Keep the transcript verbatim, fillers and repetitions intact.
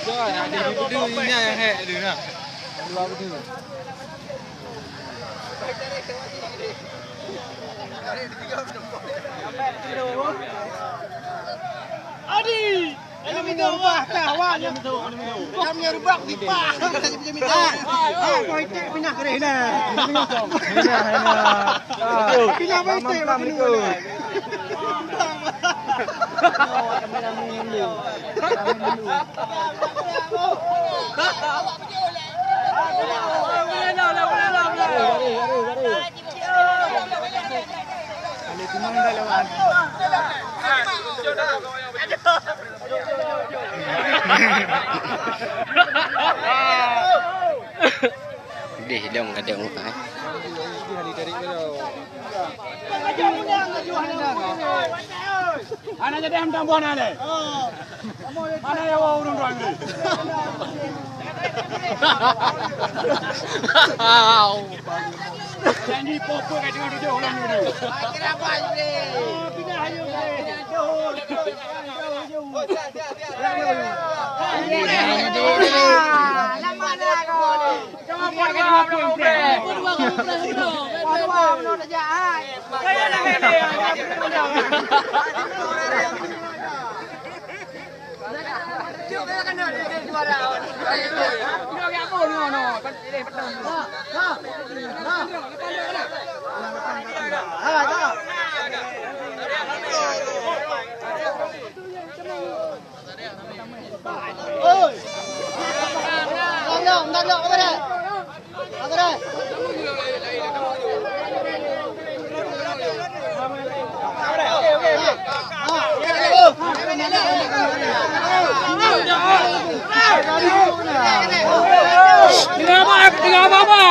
Dah, nak jadi bedu ni nyang hek dulu nah. Dua bedu. Adi! Ayo minta rumah kah, wan. Kami rubak di pah. Hai, hai, kau itik pinah kereh dah. Pinah, pinah. Pinah, pinah, pinah. Deh, dong, kadang muka, eh. Hana jadi hantam buah na lé. Hana ya wah urang tuan ni. Janji popo kat dengan tujuh orang ni. Kira apa ni? Pindah ayo. Lama dah kau. Tinggal apa? Tinggal apa?